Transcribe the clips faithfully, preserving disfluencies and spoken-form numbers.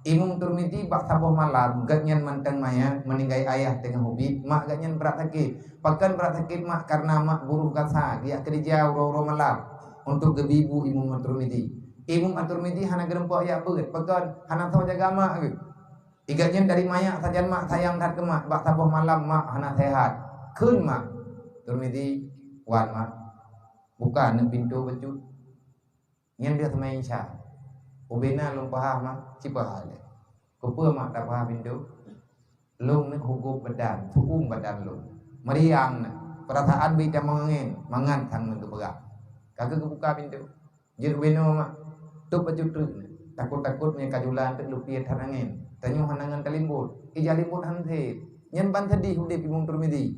Imam Tirmizi bak saboh malam, gobnyan mantong manyak, meuninggai ayah teungoh ubit, mak gobnyan brat sakét. Pakon brat sakét mak? Kareuna mak buruh gasa, geujak keureuja uroe-uroe malam untuk geubi bu Imam Tirmizi. Imam Tirmizi hana geureumpok jak beuet, pakon? Hana soe jaga mak geuh. Gobnyan dari manyak sajan mak sayang that keu mak, bak saboh malam mak hana seuhat. Kheun mak, "Tirmizi, wan mak, buka aneuk pintoe bacut." Nyan deuh teuma insya. Ubena lôn paha mak, cipaha lé. Keupeue mak tapaha pintoe? Lôn neuk hugop badan, su'um badan lôn. Meuriang na. Peurasaan bri tamong angén, mangat sang neuk geupeugah. Ka geubuka pintoe. Jeuet ubena mak. Tôb bacut treuk na. Takot-takot meunyo ka jula teuk lupie that angén. Tanyoe hana ngon talimbot. Ija limbot han sép. Nyan ban seudeh udép Imam Tirmizi.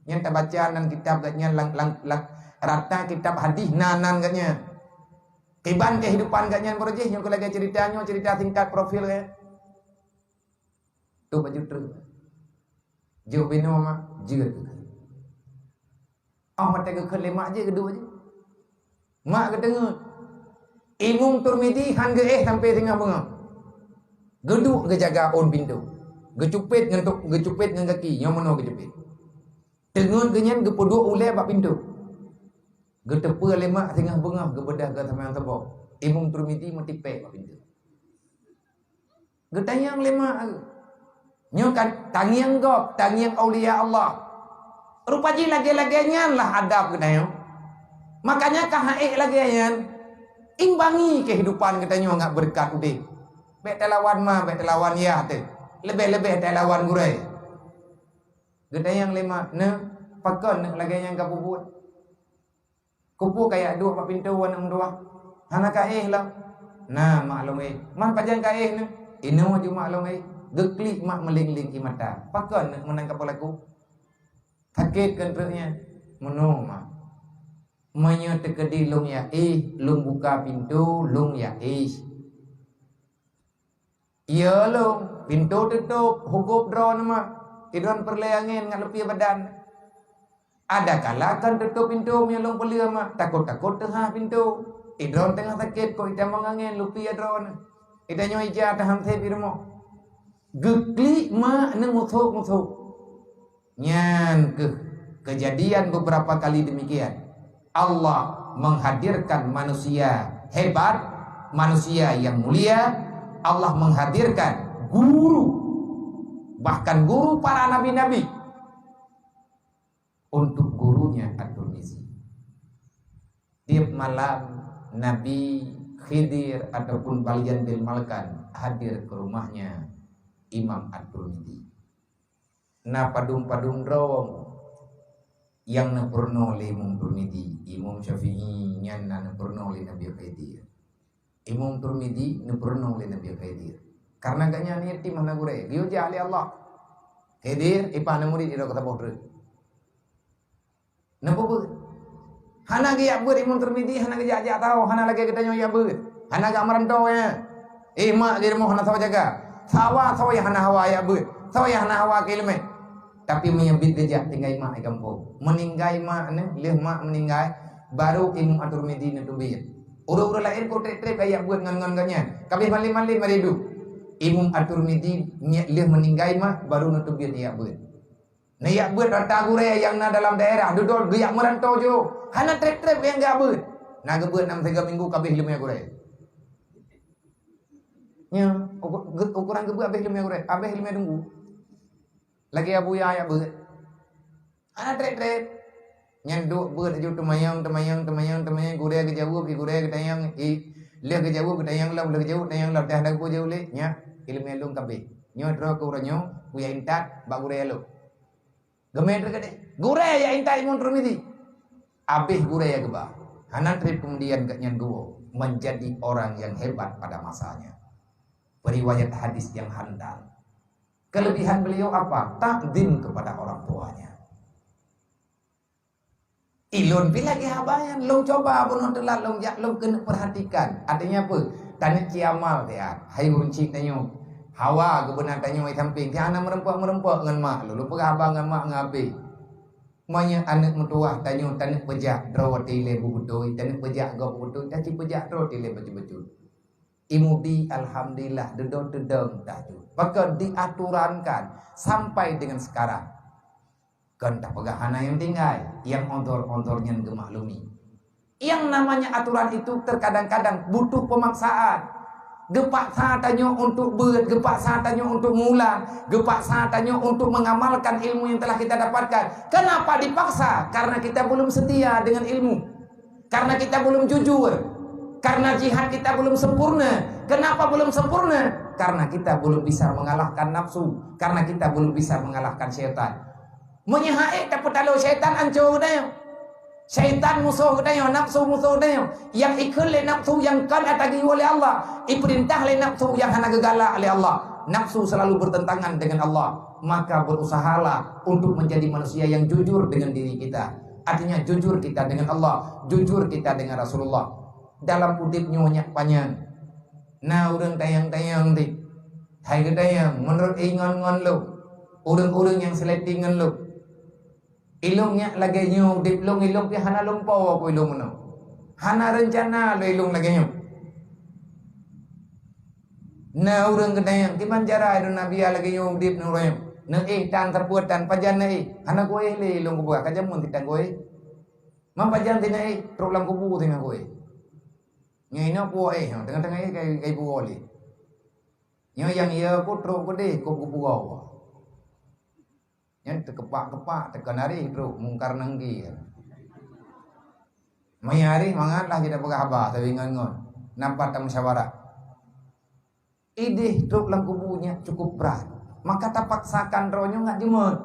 Nyan tabaca nan kitab gobnyan lang, lang, lang, rata kitab hadih na nan gobnyan. Kiban kehidupan gobnyan baroe jih nyoe keu lagèe cerita nyoe, cerita singkat profil gobnyan. Tôb bacut treuk. Jeuet ubena mak, jeuet. Oh, watèe geukheun lé mak jih geuduek jih. Mak geuteungeut. Imam Tirmizi han geuéh sampai singoh beungoh. Geuduek geujaga ôn pintoe. Geucupet ngon tok, geucupet ngon gaki, nyoe meunoe geucupet. Teungeut geuh nyan geupeuduek ulèe bak pintoe. Geuteupeue lé mak singoh beungoh geubeudôh geuh saboh. Imam Tirmizi meutipék bak pintoe. Geutanyong lé mak, nyoe kan tangieng gob, tangieng aulia Allah. Rupa jih lagèe-lagèe nyan lah adab geutanyoe. Makanya ka han ék lagèe nyan, imbangi kehidupan geutanyoe ngon beureukat udép. Bèk talawan ma, bèk talawan yah teuh. Leubeh-leubeh talawan gurèe. Geutanyong lé mak, "Neuh, pakon neuh lagèe nyan ka peubuet?" "Keupeue kajak duek bak pintoe aneuk meutuwah? Hana kaéh lom?" "Na, mak lôn éh." "Man pajan kaéh neuh?" "Inoe ju mak lôn éh." Geuklik mak meuléng-léng ie mata. "Pakon neuh meunan kapeulaku? Sakét keu treuk nyan?" "Meunoe mak. Meunyoe teukeudi lôn jak éh, lôn buka pintoe, lôn jak éh." "Iya lôn, pintoe teutôb, hugop droeneuh mak. Idroen peureulèe angén ngat lupie badan. Adakala kon teutôb pintoe meunyoe lôn peuleueh mak, takot-takot teuhah pintoe. Idroen teungoh sakét kok itamong angén lupie droeneuh. Itanyoe ija tahan sép i rumoh." Geuklik mak neuh musôk-musôk. Nyan keuh keujadian beberapa kali demikian. Allah menghadirkan manusia hebat, manusia yang mulia. Allah menghadirkan guru, bahkan guru para nabi-nabi untuk gurunya At-Tirmizi. Tiap malam Nabi Khidir ataupun Balyan bin Malkan hadir ke rumahnya Imam At-Tirmizi. Na padum-padum droe nyang neupeurunoe lé Imam Tirmizi. Imam Syafi'i nyan na neupeurunoe lé Nabi Khidir. Imam Tirmizi neupeurunoe lé Nabi Khidir. Karena gobnyan yatim hana gurèe, geuyue jak lé Allah. "Khidir, ipah aneuk murit droe keu saboh treuk." Neupeubuet. Hana geujak beuet Imam Tirmizi, hana geujak-jak tao, hana lagèe geutanyoe jak beuet. Hana jak meuranto nyan. Éh, mak di rumoh hana soe jaga. Sawa soe hana hawa jak beuet. Soe hana hawa keu ileumèe. Tapi meunyoe bit geujak tinggai mak di gampông. Meuninggai mak neuh, lheueh mak meuninggai, baru Imam At-Tirmizi neuteubiet. Ureueng-ureueng laén kok trép-trép jak beuet ngon-ngon gobnyan. Kabeh malém-malém bak idup. Imam At-Tirmizi lheueh meuninggai mak, baru neuteubiet jak beuet. Neujak beuet rata gurèe nyang na dalam daerah, dudoe geujak meuranto jôh. Hana trép-trép nyang geujak beuet. Na geubeuet nam sigoe minggu ka abéh ileumèe gurèe. Nyoe, uku-, ge-, ukuran geubeuet abéh ileumèe gurèe, abéh ileumèe teungku. Lagèe Abuya jak beuet. Hana trép-trép. Nyan duek beuet laju teumanyong, teumanyong, teumanyong, teumanyong, gurèe geujaweueb, i gurèe geutanyong, i lheueh geujaweueb geutanyong lom, lheueh geujaweueb tanyong lom, teuh hana geupeu jaweueb lé, nyan ileumèe lôn ka abéh. Nyoe droe keu uroe nyoe, kuya intat bak gurèe lôn. Geumè teuh keudeh. Gurèe jak intat Imam Tirmizi. Abéh gurèe jak geuba. Hana trép keumudian gobnyan geuwoe menjadi orang yang hebat pada masanya. Periwayat hadis yang handal. Kelebihan beliau apa? Takzim kepada orang tuanya. Ilôn pih lagèe haba nyan, lôn cuba bunoe teulat lôn jak lôn keuneuk peurhatikan. Artinya peue? Taneuk ci amal siat. Hai ureueng chik tanyoe. Hawa geubeuna tanyoe di sampéng, si hana meureumpok-meureumpok ngon mak lôn. Lôn peugah haba ngon mak ngon abéh. Meunyoe aneuk meutuwah tanyoe taneuk peujak droe watèe ilèe beubeutôi, taneuk peujak gob beubeutôi, taci peujak droe watèe ilèe bacut-bacut. Imudi alhamdulillah, deudong-deudong tajud. Maka diaturankan sampai dengan sekarang. Kon tapeugah hana nyang tinggai, nyang odor-odor nyan geumaklumi. Yang namanya aturan itu terkadang-kadang butuh pemaksaan. Geupaksa tanyoe untuk beuet, geupaksa tanyoe untuk mulang, geupaksa tanyoe untuk mengamalkan ilmu yang telah kita dapatkan. Kenapa dipaksa? Karena kita belum setia dengan ilmu. Karena kita belum jujur. Karena jihad kita belum sempurna. Kenapa belum sempurna? Karena kita belum bisa mengalahkan nafsu. Karena kita belum bisa mengalahkan syaitan. Meunyoe hana ék tapeutaloe syaitan, ancô geutanyoe. Syaitan musoh geutanyoe, nafsu musoh geutanyoe. Nyang ikheun lé nafsu nyang kon atagi oleh Allah, ipeurintah lé nafsu nyang hana geugalak lé Allah. Nafsu selalu bertentangan dengan Allah. Maka berusahalah untuk menjadi manusia yang jujur dengan diri kita. Artinya jujur kita dengan Allah, jujur kita dengan Rasulullah. Dalam udeb nyoe nyak panyang, na ureuëng tayang-tayang di. Hai geutayang, menurut ingon ngon lôn, ureuëng-ureuëng nyang seuleting ngon lôn. Ilôn nyak lagée nyoe udeb lôn, ilôn pih hana lôn po ku ilôn meunoe. Hana reuncana lôn ilôn lagée nyoe. Na ureuëng geutanyong, "Kiban cara Nabi lagée nyoe udeb nurée?" "Neuéh tan sapeue tan, pajan neuéh?" "Hana kuéh lé lôn kubuka, ka jameun sitan kuéh." "Man pajan sinan éh?" "Trok lam kubu sinan kuéh." Nyoe inoe kuéh, teungoh-teungoh éh kai, kai buo lé. Nyoe nyang iya ku trok keudeh, ku kubu Allah. Nyan teukepak-kepak, teukon arih trok Mungkar Nangkir. Maya arih mangat lah kita peugah haba, tapi ngon-ngon. Nampak tamusyawarah. Ideh trok lam kubu nyan cukup brat. Maka tapaksakan droe nyoe ngat jeumeut.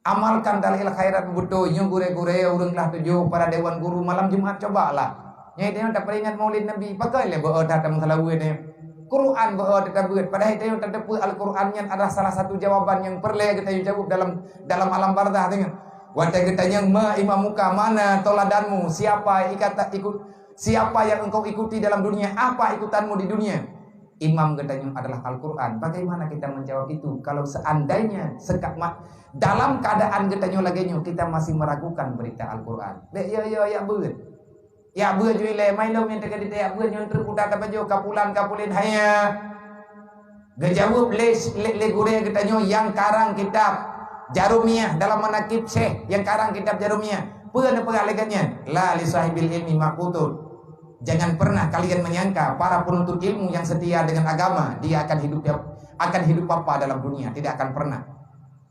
Amalkan dalail khairat beutôi, nyoe gurée-gurée ureuëng lah tujoh para dewan guru malam Jumat cobalah. Nyai teuh tapeuingat Maulid Nabi, pakai lé beu that meusalaweuet nyoe. Quran beu that tabeuet, padahai tanyoe tateupeue Al-Quran nyan adalah salah satu jawaban nyang peureulée geutanyoe jaweueb dalam, dalam alam barzah deungon. Watée geutanyong ma imamuka, mana toladanmu, siapa ikata, ikut, siapa yang engkau ikuti dalam dunia, apa ikutanmu di dunia? Imam geutanyoe adalah Al-Quran. Bagaimana kita menjawab itu kalau seandainya sekak ma-, dalam keadaan geutanyoe lagée nyoe kita masih meragukan berita Al-Quran? Bék yo-yo yak beuet. Yak beuet ju ilée, mai lom nyang teuka dite yak beuet nyoe teupeuta tapajoh kapulan-kapulin haya. Geujaweueb lé, lé, lé gurée geutanyoe nyang karang kitab Jarumiyah dalam Manaqib Syekh, nyang karang kitab Jarumiyah. Peue neupeugah lagée nyan? La li sahibil ilmi maqutun. Jangan pernah kalian menyangka para penuntut ilmu yang setia dengan agama, dia akan hidup, akan hidup papa dalam dunia, tidak akan pernah.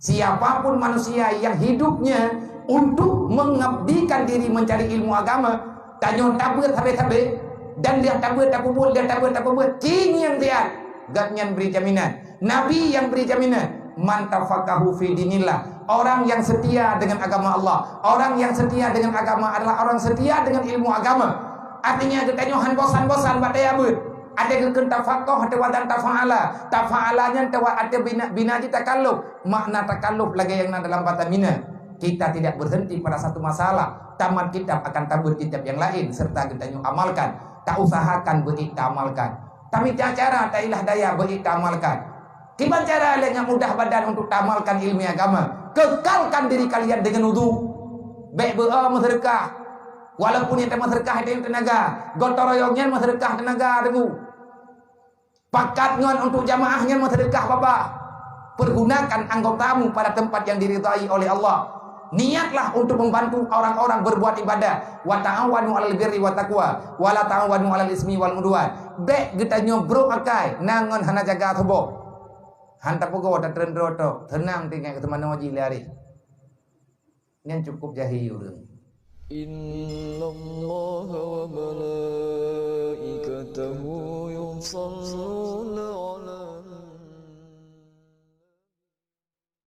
Siapapun manusia yang hidupnya untuk mengabdikan diri mencari ilmu agama, tanyoe tabeuet sabe-sabe, dan dia tabeuet tapeubuet, dia tabeuet tapeubuet, king yang dia, gobnyan beri jaminan. Nabi yang beri jaminan, "Man tafaqahu fi dinillah." Orang yang setia dengan agama Allah, orang yang setia dengan agama adalah orang setia dengan ilmu agama. Artinya geutanyoe han bosan-bosan bak daya beuet. Ada geukheun tafaqah, ada wadan tafa'ala. Tafa'ala nyan tawa ada bina, bina jih takalluf. Makna takalluf lagée nyang na dalam basa mina. Kita tidak berhenti pada satu masalah. Tamat kitab akan tabeuet kitab yang lain serta geutanyoe amalkan. Tak usahakan beuet tamalkan. Tamita cara tailah daya beuet tamalkan. Kiban cara lé nyang mudah badan untuk tamalkan ilmu agama? Kekalkan diri kalian dengan wudu. Bék beu meuseudeukah. Walaupun nyang tameuseudeukah itu nyang teunaga, gotong royong nyan meuseudeukah teunaga teungku. Pakat ngon untuk jamaah nyan meuseudeukah babah. Pergunakan anggotamu pada tempat yang diridhai oleh Allah. Niatlah untuk membantu orang-orang berbuat ibadah. Wa ta'awanu 'alal birri wa taqwa, wa la ta'awanu 'alal ismi wal 'udwan. Bék geutanyoe brok akai na ngon hana jaga tuboh. Han tapeugoe tatreun droe tok, seunang tinggai keuteumanoe jih lé arih. Nyan cukup jahi ureuëng. Innallaha wa malaikatahu yusalluna